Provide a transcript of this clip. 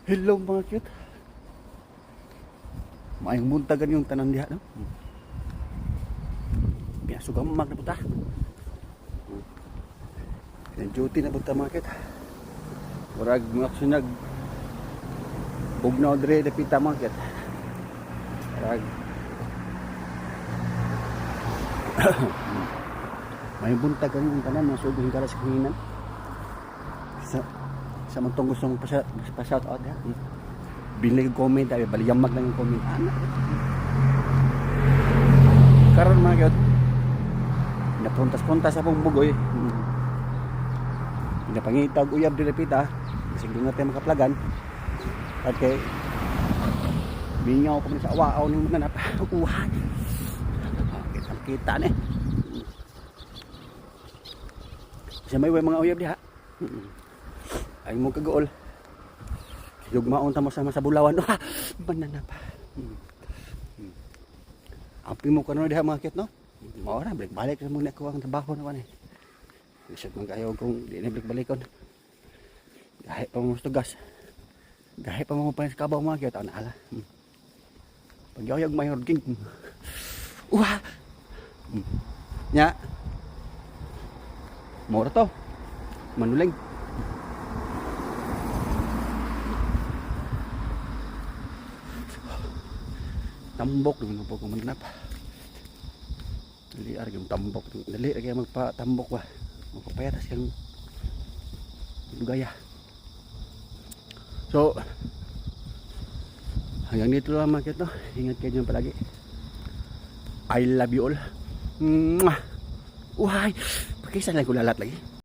Hello, mga cute. Maayong buntagan yung tanan diha, no? Pinasugamag na puta. Duty na punta, mga cute. Murag mga sunag bugnaw dire dapita, mga cute. Murag maayong buntag yung tanan, mga sugong hingala sa kahanginan. Sa man tong gustong pa shout out ha. Binig comment ay baliyamag lang yung comment. Ana. Karon, mga cute. Napuntas-puntas sa pong bugoy. Pinapangitag uyab dili pita. Bisag doon natin makaplagan. At kay mingaw pa man sa awaaw ning mga nap. Uhan. Kitang kita ni. Sa may way mga uyab diha. Ay mo kagool. Yugmaon ta mo sa bulawan. Ah, banana pa. Api mo karon diha, mga cute, no? Mao ra, balik-balik ra mo na ko ang trabaho na eh. Lisod man kayo kung di na balik-balikon. Gahi pa mo sa tugas. Gahi pa mo pa sa kabaw, mga cute. Ana ala. Pagyayag mayor king. Uwa. Nya. Mora to. Manuling. Tambok naman po kung mananap. Dali ar yung tambok. Dali ra kaya magpatambok ba. Magpapayatas kang lugaya. So, hanggang dito lang, mga cute, no? Ingat kayo dyan palagi. I love you all. Mwah! Uhay! Pakisa lang ko lalat lagi.